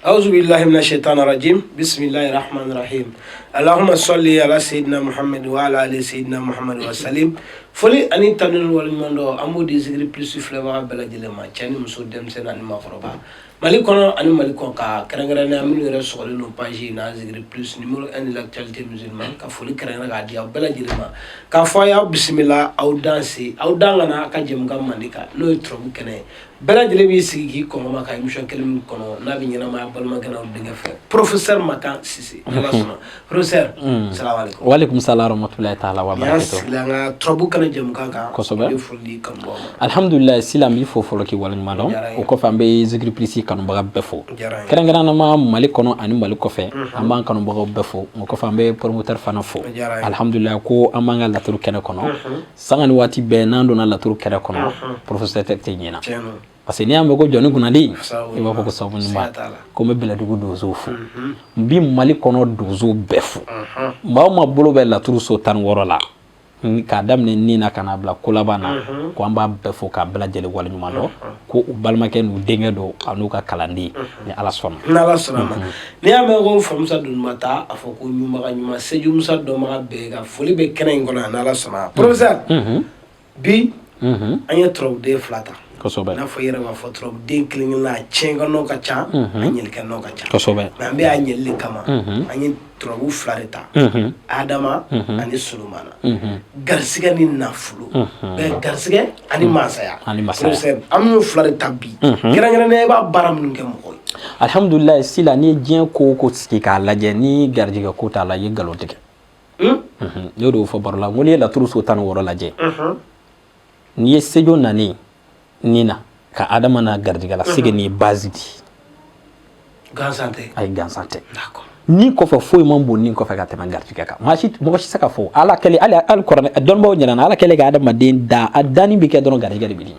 أعوذ بالله من الشيطان الرجيم، بسم الله الرحمن الرحيم، اللهم صل على سيدنا محمد وعلى آل سيدنا محمد وسلم. Foli ani tanu ni waleɲuman dɔn, an b'o di Zikiri Plus filɛbaga bɛɛ lajɛlen ma, cɛ ni muso, denmisɛnnin ani maakɔrɔba, Mali kɔnɔ ani Mali kɔ ka kɛrɛnkɛrɛnnenya minnu yɛrɛ sɔgɔlen don page in na, Zikiri Plus, numéro 1 de l'actualité musulmane. Ka foli kɛrɛnkɛrɛn k'a di aw bɛɛ lajɛlen ma, k'a fɔ a y'aw bisimila, aw dan se aw dan ka na a ka jɛmukan mandi kan, n'o ye turabu kɛnɛ ye. Bɛɛ lajɛlen b'i sigi k'i kɔngɔma ka émission kelen min kɔnɔ, n'a bɛ ɲɛnamaya balimakɛ n'aw denkɛ fɛ, professeur Makan Sise. N'Ala sɔnna, professeur, salaamaaleykum. Waaleykum salam rahmatulahi taala wa Nin y'an barakatuh. sigilen an ka turabu kɛnɛ jɛmukan kan. Kosɛbɛ. I bɛ foli di kanubagaw ma. Alhamdulilayi, Sila, n b'i fo fɔlɔ k'i waleɲuman dɔn. Diyara n ye. O kɔfɛ, an bɛ Zikiri Plus kanubaga bɛɛ fo. Diyara n ye. Kɛrɛnkɛrɛnnama Mali kɔnɔ ani Mali kɔfɛ, an b'an kanubagaw bɛɛ fo. O kɔfɛ, an bɛ promoteur fana fo. Diyara n ye. Alhamdulilayi, ko an b'an ka laturu kɛnɛ kɔnɔ. Sanga ni waati bɛɛ, n'an donna laturu kɛnɛ kɔnɔ, professeur tɛ ɲina. Tiɲɛ don. Parce que n'i y'a mɛn ko jɔnni kunnadi, Sababu i b'a fɔ ko ɲuman. sababu Siga ɲuman. t'a la. Ko n bɛ Bɛlɛdugu donsow fo, n bi Mali kɔnɔ donsow bɛɛ fo. Maa o maa bolo bɛ laturu so 16 la, k'a daminɛ nin na ka n'a bila ko laban na, ko an b'a bɛɛ fo k'a bɛɛ lajɛlen waleɲuman dɔn, ko u balimakɛ n'u denkɛ don a n'u ka kalanden, ni Ala sɔnna. N'Ala sɔnna ma, n'i y'a mɛn ko Famusa Dununba ta, a fɔ ko ɲumaga ɲuman, Seju Musa dɔnbaga bɛɛ ka foli bɛ kɛnɛ in kɔnɔ yan, n'Ala sɔnna. Professeur, bi an ye turabuden fila ta. I n'a fɔ i yɛrɛ b'a fɔ, turabuden kelen kelenna, a tiɲɛkɛ nɔ ka ca, a ɲɛlikɛ nɔ ka ca. Mais an bɛ a ɲɛli de kama, an ye turabu fila de ta, Adama ani Solomana, garisigɛ ni nafolo bɛɛ, garisigɛ ani masaya. Ani masaya. Professeur, an b'o fila de ta bi. Kɛrɛnkɛrɛnnenya, i b'a baara minnu kɛ mɔgɔ ye. Alhamdulilayi, Sila, n'i ye diɲɛ ko o ko sigi k'a lajɛ, ni garijɛgɛ ko t'a la, i ye nkalon tigɛ. Ne y'o de fɔ baro la, n ko n'i ye laturu so 16 lajɛ, n'i ye sejo nani nin na ka Adama na garijɛgɛ la, sege nin ye base di. Gansan tɛ. Ayi, gansan tɛ. D'accord. Ni kɔfɛ, foyi man bon ni kɔfɛ ka tɛmɛ garijɛgɛ kan. Maa si, mɔgɔ si tɛ se ka fɔ Ala kɛlen, hali kuranɛ dɔnnibaw ɲinɛna, Ala kɛlen ka adamaden da, a danni bɛ kɛ dɔrɔn, garijɛgɛ de bɛ di.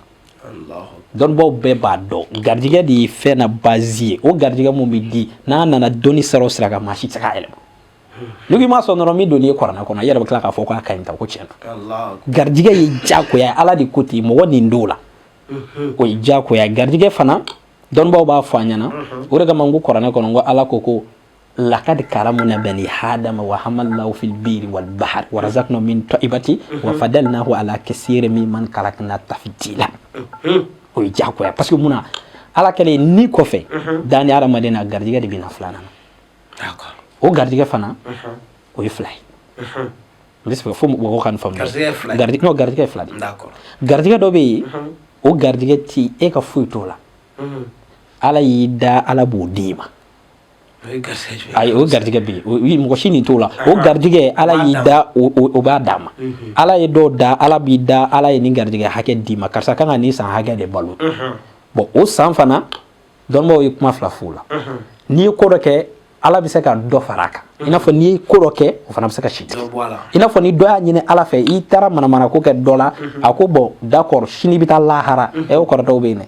Allahu. Dɔnnibaw bɛɛ b'a dɔn, garijɛgɛ de ye fɛn na base ye. O garijɛgɛ mun bɛ di, n'a nana dɔnni sira o sira kan, maa si tɛ se k'a yɛlɛma. N'i ko i m'a sɔn dɔrɔn, min donn'i ye kuranɛ kɔnɔ, i yɛrɛ bɛ tila k'a fɔ k'a ka ɲi tan, ko tiɲɛ don. Allahu. Garijɛgɛ ye diyagoya ye, Ala de ko ten, mɔgɔ nin t'o la, o ye diyagoya ye. Garijɛgɛ fana, dɔnnibaw b'a fɔ an ɲɛna, o de kama n ko kuranɛ kɔnɔ, n ko Ala ko لقد كرمنا بني آدم وحملناهم في البر والبحر ورزقناهم من الطيبات وفضلناهم على كثير ممن خلقنا تفضيلا. O ye diyagoya, parce que mun na, Ala kɛlen ni kɔfɛ danni hadamaden na, garijɛgɛ de bɛ na filanan na. O garijɛgɛ fana, o ye fila ye. N bɛ fɛ fo mɔgɔw ka nin faamu. Garijɛgɛ ye fila ye. Non, garijɛgɛ ye fila de ye. Garijɛgɛ dɔ bɛ yen, o garijɛgɛ ti e ka foyi t'o la. Ala y'i da, Ala b'o d'i ma. O ye garijɛgɛ jumɛn ye? Ayi, o garijɛgɛ bɛ yen. Mɔgɔ si nin t'o la. O garijɛgɛ, Ala y'i da, o b'a d'a ma. Ala ye dɔw da, Ala b'i da, Ala ye nin garijɛgɛ hakɛ d'i ma, karisa kan ka nin san hakɛ de balo. Bon, o san fana, dɔnnibaw ye kuma fila f'o la. N'i ye ko dɔ kɛ, Ala bɛ se ka dɔ fara a kan. I n'a fɔ n'i ye ko dɔ kɛ, o fana bɛ se ka si tigɛ. Dɔ bɔ a la. I n'a fɔ ni dɔ y'a ɲini Ala fɛ, i taara manamana ko kɛ dɔ la, a ko bon, d'accord, sini bɛ taa lahara. Ɛ, o kɔrɔtɔw bɛ yen dɛ.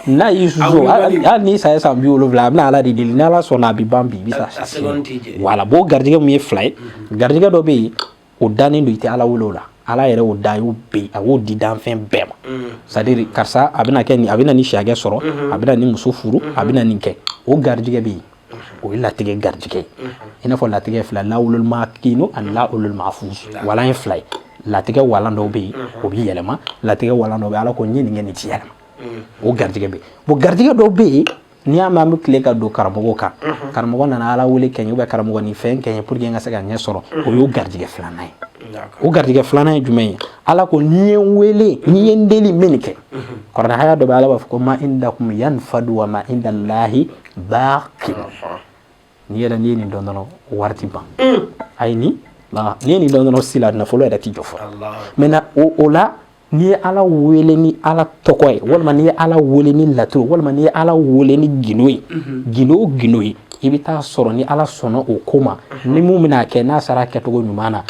N'a y'i susu, wulibali. Hali n'i sa ye san 70, a bɛna Ala de deli. Ni Ala sɔnna, a bɛ ban bi, i bɛ sa. A seconde t'i jɛ. Voilà. Bon, garijɛgɛ mun ye fila ye. Garijɛgɛ dɔ bɛ yen, o dannen don, i tɛ Ala wele o la. Ala yɛrɛ y'o da, y'o bɛ a y'o di danfɛn bɛɛ ma. C'est à dire, karisa a bɛna kɛ nin, a bɛna nin si hakɛ sɔrɔ, a bɛna nin muso furu, a bɛna nin kɛ. O garijɛgɛ bɛ yen, o ye latigɛ garijɛgɛ ye. I n'a fɔ latigɛ fila, lawulul makinu ani lawulul mahfuz. Walan ye fila ye. Latigɛ walan dɔw bɛ yen, o bɛ yɛlɛma. Latigɛ walan dɔw bɛ yen, Ala ko n ye nin kɛ, nin ti yɛlɛma. O garijɛgɛ bɛ yen. Bon, garijɛgɛ dɔw bɛ yen, n'i y'a mɛn an bɛ tile ka don karamɔgɔw kan, karamɔgɔ nana Ala wele kɛ n ye, ou bien karamɔgɔ nin fɛn kɛ n ye pour que n ka se ka ɲɛ sɔrɔ, o y'o garijɛgɛ filanan ye. O garijɛgɛ filanan ye jumɛn ye? Ala ko n'i ye n wele, n'i ye n deli, n bɛ nin kɛ. Kuranɛ haya dɔ bɛ, Ala b'a fɔ ko ما عندكم ينفد وما عند الله باق. N'i yɛrɛ, n'i ye nin dɔn dɔrɔn, wari ti ban. Ayi, ni n'i ye nin dɔn dɔrɔn, sila nafolo yɛrɛ ti jɔ fɔlɔ. Maintenant, o la, n'i ye Ala wele ni Ala tɔgɔ ye, walima n'i ye Ala wele ni laturu, walima n'i ye Ala wele ni gindo ye, gindo o gindo ye, i bɛ taa sɔrɔ ni Ala sɔnna o ko ma, ni mun bɛna kɛ, n'a sara kɛcogo ɲuman na,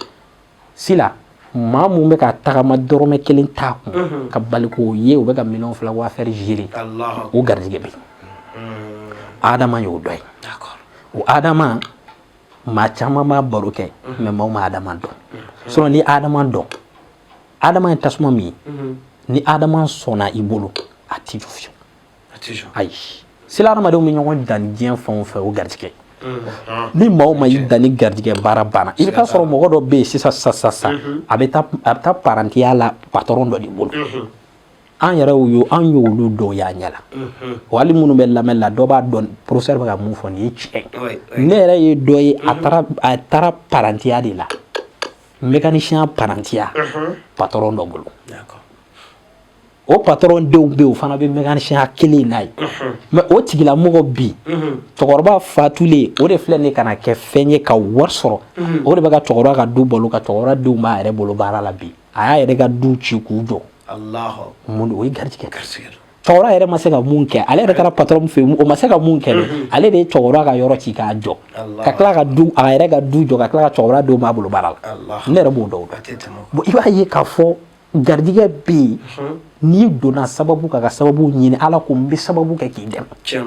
sila maa mun bɛ ka tagama, dɔrɔmɛ kelen t'a kun, ka bali k'o ye, o bɛ ka miliyɔn 2 wa affaire gérer. O garijɛgɛ bɛ yen. Adama y'o dɔ ye. O Adama, maa caman b'a baro kɛ, mais maaw ma Adama dɔn. Sinon ni Adama dɔn, Adama ye tasuma min ye, ni Adama sɔnna i bolo, a ti jɔ fiyewu. Ayi. Sila hadamadenw bɛ ɲɔgɔn dan ni diɲɛ fɛn o fɛn, o garijɛgɛ. Ni maa o maa y'i dan ni garijɛgɛ baara banna, i bɛ taa sɔrɔ mɔgɔ dɔ bɛ yen sisan sisan sisan, a bɛ taa parantiya la patɔrɔn dɔ de bolo. An yɛrɛ y'o, an y'olu dɔw y'a ɲɛ la. O hali minnu bɛ lamɛn la, dɔ b'a dɔn professeur bɛ ka mun fɔ, nin ye tiɲɛ ye. Ne yɛrɛ ye dɔ ye, a taara parantiya de la, mécanicien parantiya, patɔrɔn dɔ bolo. O patɔrɔn denw bɛ yen, o fana bɛ mécanicien kelen in na ye. Mais o tigilamɔgɔ bi, cɛkɔrɔba fatulen, o de filɛ nin ye ka na kɛ fɛn ye ka wari sɔrɔ. O de bɛ ka cɛkɔrɔba ka du balo, ka cɛkɔrɔba denw b'a yɛrɛ bolo baara la bi. A y'a yɛrɛ ka du ci k'u jɔ. Mun o ye? Garijɛgɛ. Cɛkɔrɔba yɛrɛ ma se ka mun kɛ, ale yɛrɛ taara patɔrɔn min fɛ yen, o ma se ka mun kɛ dɛ. Ale de ye cɛkɔrɔba ka yɔrɔ ci k'a jɔ, ka tila ka du, a yɛrɛ ka du jɔ, ka tila ka cɛkɔrɔba denw b'a bolo baara la. Ne yɛrɛ b'o dɔn. Bon, i b'a ye k'a fɔ garijɛgɛ bɛ yen. N'i donna sababu kan ka sababu ɲini, Ala ko n bɛ sababu kɛ k'i dɛmɛ.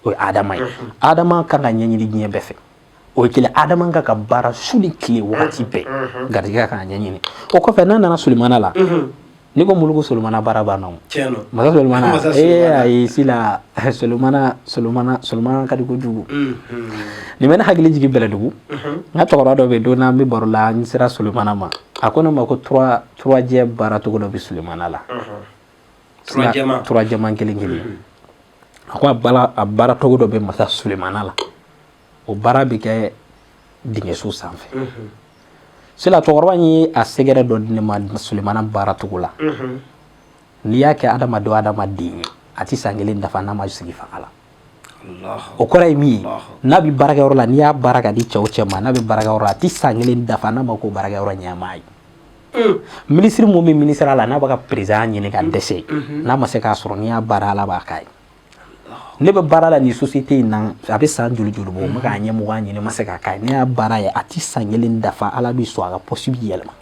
O ye Adama ye. Adama kan ka ɲɛɲini diɲɛ bɛɛ fɛ, o ye kelen. Adama kan ka baara su ni tile, wagati bɛɛ garijɛgɛ kan ka ɲɛɲini. O kɔfɛ, n'a nana Sulemana la, n'i ko muluku Sulemana, baara banna. O masa Sulemana, ee ayi, sila Sulemana, Sulemana, Sulemana ka di kojugu. Nin bɛ ne hakili jigin Bɛlɛdugu, n ka cɛkɔrɔba dɔ bɛ yen. Don n'an bɛ baro la, n sera Sulemana ma, a ko ne ma ko tura jɛ baara cogo dɔ bɛ Sulemana la. Tura jɛman kelen kelen, a ko a baara cogo dɔ bɛ masa Sulemana la. O baara bɛ kɛ dingɛso sanfɛ. Sila cɛkɔrɔba in ye a sɛgɛrɛ dɔ di ne ma Sulemana baara cogo la. N'i y'a kɛ adamaden o adamaden ye, a ti san kelen dafa n'a ma sigi fanga la. O kɔrɔ ye min ye, n'a bɛ baarakɛyɔrɔ la, n'i y'a baara ka di cɛ o cɛ ma, n'a bɛ baarakɛyɔrɔ la, a ti san kelen dafa n'a ma ko baarakɛyɔrɔ ɲɛmaa ye. Minisiri mun bɛ minisiriya la, n'a bɛ ka président ɲini ka dɛsɛ, n'a ma se k'a sɔrɔ, n'i y'a baara, Ala b'a k'a ye. Ne bɛ baara la nin société in na, a bɛ san joli joli bɔ, n bɛ k'a ɲɛmɔgɔya ɲini, n ma se k'a k'a ye. Ne y'a baara ye, a ti san kelen dafa, Ala bɛ sɔn, a ka poste bɛ yɛlɛma.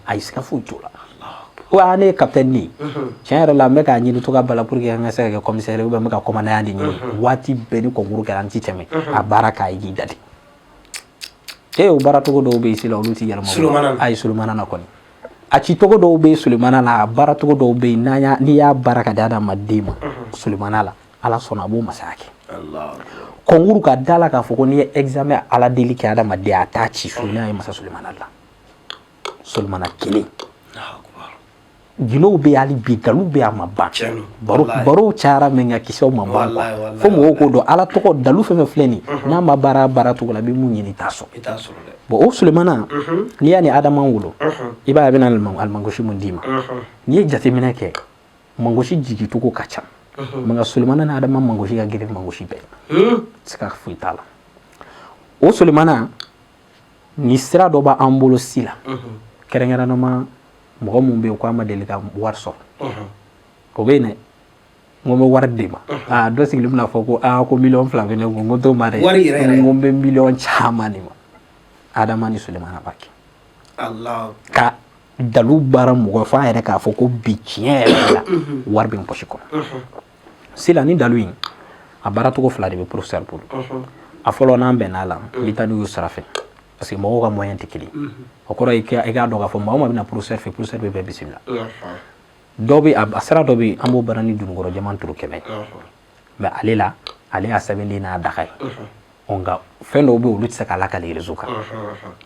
Ayi, siga foyi t'o la. Wa ne ye capitaine de ye, tiɲɛ yɛrɛ la, n bɛ k'a ɲini to ka bala pour que an ka se ka kɛ commissaire ou bien n bɛ ka commandant de ɲini. Waati bɛɛ ni concours kɛra, n ti tɛmɛ. A baara k'a ye k'i dade. E, o baara cogo dɔw bɛ yen sisan, olu ti yɛlɛma. Ayi, Sulemana na kɔni, a ci cogo dɔw bɛ yen Sulemana la, a baara cogo dɔw bɛ yen, n'i y'a baara ka di adamaden ma Sulemana la, Ala sɔnna, a b'o masaya kɛ. Concours ka da la k'a fɔ ko n'i ye examen Ala deli kɛ adamaden, a t'a ci su n'a ye masa Sulemana la. Sulemana kelen, gindow bɛ yen hali bi, dalu bɛ yen, a ma ban. Baro baro cayara mɛ, nka kisɛw ma ban. Fo mɔgɔw k'o dɔn, Ala tɔgɔ dalu fɛn fɛn filɛ nin, n'a ma baara baara cogo la, i bɛ mun ɲini, i t'a sɔrɔ. Bon, o Sulemana, n'i y'a ni Adama wolo, i b'a ye a bɛna alimangosi mun d'i ma. N'i ye jateminɛ kɛ, mangosi jigicogo ka ca, nka Sulemana ni Adama mangosi ka girin mangosi bɛɛ, siga foyi t'a la. O Sulemana ni sira dɔ b'an bolo si la, kɛrɛnkɛrɛnnama mɔgɔ mun bɛ yen k'a ma deli ka wari sɔrɔ, o bɛ yen dɛ. N ko n bɛ wari d'e ma, aa, dɔ sigilen bɛna fɔ ko aa, ko miliyɔn 2 bɛ ne kun. N ko t'o ma dɛ, n ko n bɛ miliyɔn caman de ma. Adama ni Sulemana b'a kɛ ka dalu baara mɔgɔ f'a yɛrɛ k'a fɔ ko bi, tiɲɛ yɛrɛ la, wari bɛ n pɔsi kɔnɔ. Sisan ni dalu in, a baara cogo fila de bɛ professeur bolo. A fɔlɔ, n'an bɛn'a la, n bɛ taa n'u ye sira fɛ, parce que mɔgɔw ka moyen tɛ kelen. O kɔrɔ ye i k'a dɔn k'a fɔ maa o maa bɛna professeur fɛ, professeur bɛ bɛɛ bisimila. Dɔ bɛ a sira dɔ bɛ yen, an b'o baara ni dununkɔrɔ jɛman turu 100, mais ale la, ale y'a sɛbɛnden n'a daga ye. Ɔ, nka fɛn dɔw bɛ yen, olu tɛ se k'a lakale réseau kan.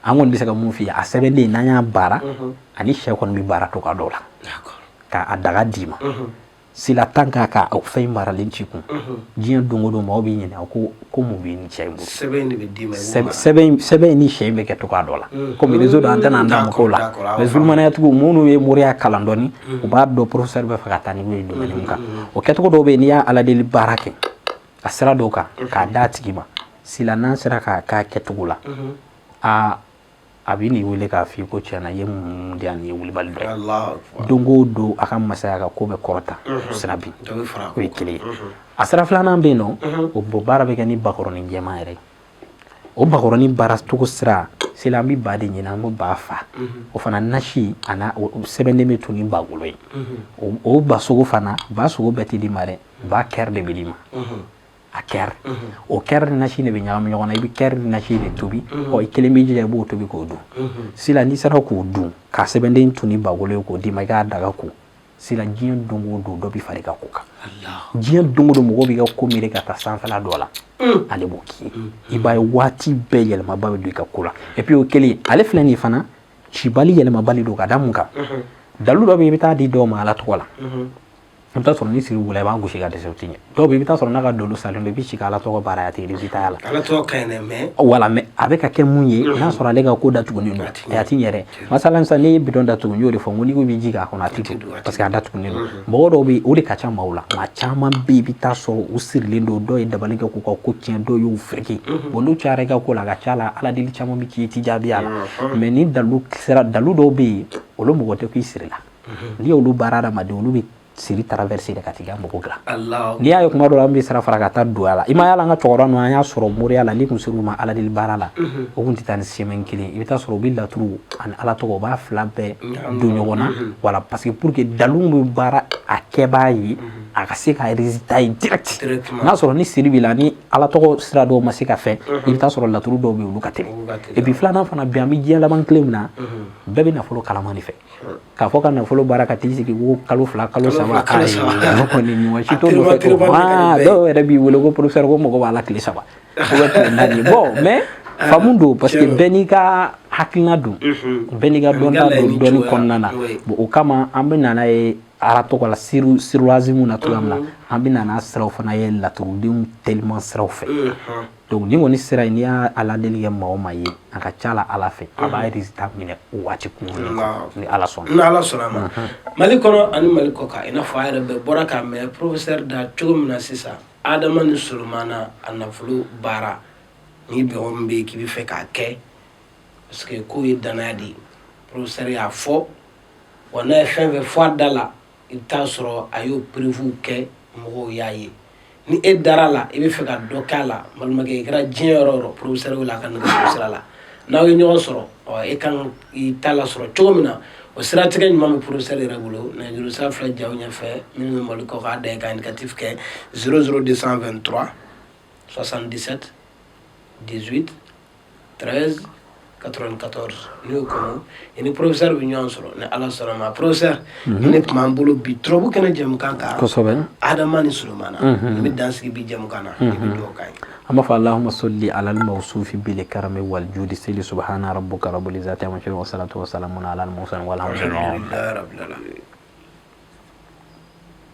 An kɔni bɛ se ka mun f'i ye, a sɛbɛnden, n'an y'a baara, ani sɛ kɔni bɛ baara cogoya dɔw la k'a daga d'i ma. Sila tan k'a ka o fɛn maralen ci kun, diɲɛ don o don, maaw b'i ɲininka ko mun b'i ni cɛ in bolo. Sɛbɛn de bɛ d'i ma i b'o mara. Sɛbɛn ni sɛ in bɛ kɛ cogoya dɔ la, komi réseau dɔ, an tɛna an da mɔgɔw la. Mais zulumanayatigiw minnu ye moriya kalan dɔɔni, u b'a dɔn professeur bɛ fɛ ka taa ni ye domaine min kan. O kɛcogo dɔw bɛ yen, n'i y'a aladeli baara kɛ a sira dɔw kan k'a d'a tigi ma, sila n'an sera k'a k'a kɛcogo la, a bɛ n'i wele k'a f'i ye ko tiɲɛna, i ye mun di yan, nin ye wulibali dɔ ye. Allahu akbar. Don o don, a ka masaya ka ko bɛ kɔrɔta, o sira bin. Dɔ bɛ fara a O ye kelen ye. A sira filanan bɛ yen nɔ, o bɔ baara bɛ kɛ ni bakɔrɔnin jɛman yɛrɛ ye. O bakɔrɔnin baara cogo sira sela, an bɛ ba de ɲini, an bɛ ba fa. O fana nasi a n'a o sɛbɛnden bɛ to ni ba golo ye. O ba sogo fana, ba sogo bɛɛ tɛ d'i ma dɛ, ba kɛri de bɛ d'i ma. A kɛri, o kɛri ni nasi de bɛ ɲagami ɲɔgɔn na. I bɛ kɛri ni nasi de tobi. Ɔ, i kelen b'i jija, i b'o tobi k'o dun. Sisan n'i sera k'o dun, ka sɛbɛnden tun ni bagolo ye k'o d'i ma, i k'a daga ko. Sila, diɲɛ don o don, dɔ bɛ fara i ka ko kan. Diɲɛ don o don, mɔgɔ b'i ka ko miiri ka taa sanfɛla dɔ la, ale b'o k'i ye. I b'a ye, waati bɛɛ yɛlɛmaba bɛ don i ka ko la. Et puis o kelen, ale filɛ nin ye fana, cibali yɛlɛmabali don. Ka da mun kan? Dalu dɔ bɛ yen, i bɛ taa di dɔw ma Ala tɔgɔ la, i bɛ taa sɔrɔ ni siri wula, i b'a gosi ka dɛsɛ, o tɛ ɲɛ. Dɔw bɛ yen, i bɛ taa sɔrɔ n'a ka dolo salen don, i bɛ ci ka Ala tɔgɔ baara, a tɛ résultat y'a la. Ala tɔgɔ ka ɲi dɛ, mais Wala, mais a bɛ ka kɛ mun ye? N'a sɔrɔ ale ka ko datugunen don, a ti ɲɛ dɛ. Masalan sisan, n'i ye bidɔn datugu, n y'o de fɔ, n ko n'i ko i bɛ ji k'a kɔnɔ, a ti don, parce que a datugunen don. Mɔgɔ dɔw bɛ yen, o de ka ca maaw la. Maa caman bɛ yen, i bɛ taa sɔrɔ u sirilen don. Dɔw ye dabali kɛ k'u ka ko tiɲɛ, dɔw y'u fereke. Bon, n'u cayara i ka ko la, a ka ca la, Ala deli caman bɛ k'i ti jaabi a la. Mais ni dalu sera, dalu dɔw bɛ yen, olu mɔgɔ tɛ k'i siri la. N'i y'olu baara adamaden, olu bɛ siri traverser de ka t'i ka mɔgɔ dilan. N'i y'a ye, kuma dɔ la, an bɛ sira fara ka taa don a la. I ma yala, an ka cɛkɔrɔba ninnu, an y'a sɔrɔ moriya la, n'i kun ser'u ma Ala deli baara la, o kun tɛ taa ni semaine kelen. I bɛ taa sɔrɔ u bɛ laturu ani Ala tɔgɔ, u b'a fila bɛɛ don ɲɔgɔn na. Voilà, parce que pour que dalu bɛ baara a kɛbaa ye, a ka se ka résultat ye direct. N'a sɔrɔ ni siri b'i la, ni Ala tɔgɔ sira dɔw ma se ka fɛn, i bɛ taa sɔrɔ laturu dɔw bɛ yen, olu ka teli. Et puis filanan fana bi, an bɛ diɲɛ laban tile min na, bɛɛ bɛ nafolo kalama de fɛ. K'a fɔ ka nafolo baara ka t'i sigi ko kalo 2, kalo 3, ayi, o kɔni ɲuman si t'o nɔfɛ. Dɔw yɛrɛ b'i wele ko professeur, ko mɔgɔ b'a la tile 3 ou bien tile 4. Bon, mais faamu don, parce que bɛɛ n'i ka hakilina don, bɛɛ n'i ka dɔnta don dɔnni kɔnɔna na. Bon, o kama an bɛ na n'a ye Ala tɔgɔ la sirulazimu na cogoya min na, an bɛ na n'a siraw fana ye, laturudenw teliman siraw fɛ. Donc ni kɔni sira in, n'i y'a Ala deli kɛ maa o maa ye, a ka ca la Ala fɛ, a b'a résultat minɛ o waati kunkurunin kɔnɔ, ni Ala sɔnna. Ni Ala sɔnna a ma. Mali kɔnɔ ani Mali kɔ kan, i n'a fɔ a yɛrɛ bɛɛ bɔra k'a mɛn professeur da cogo min na sisan, Adama ni Solomana a nafolo baara, ni mɔgɔ min bɛ yen k'i bɛ fɛ k'a kɛ, parce que ko ye danaya de ye. Professeur y'a fɔ wa, n'a ye fɛn fɛn fɔ a da la, i bɛ taa sɔrɔ a y'o preuve kɛ, mɔgɔw y'a ye. Ni e dara la, i bɛ fɛ ka dɔ k'a la, balimakɛ, i kɛra diɲɛ yɔrɔ o yɔrɔ, professeur wele a ka nɛgɛjuru sira la. N'aw ye ɲɔgɔn sɔrɔ, ɔ, e kan i ta lasɔrɔ cogo min na, o siratigɛ ɲuman bɛ professeur yɛrɛ bolo. Nɛgɛjuru sira filɛ jaw ɲɛfɛ. Minnu bɛ Mali kɔ, k'a da ka indicatif kɛ 00223 77 18 13 94. N'i y'o kɔnɔ, i ni professeur bɛ ɲɔgɔn sɔrɔ, ni Ala sɔnna ma. Professeur, ne tun b'an bolo bi turabu kɛnɛ jɛmukan kan. Adama ni Solomana, i bɛ dan sigi bi jɛmukan na, i bɛ dugawu k'an ye. An b'a fɔ: Allahumma salli ala al-mawsufi bil karami wal judi sili subhana rabbika rabbil izzati amma yasifun wa salatu wa salamun ala al mursalin walhamdulillah. Alhamdulillahi rabbil alamin.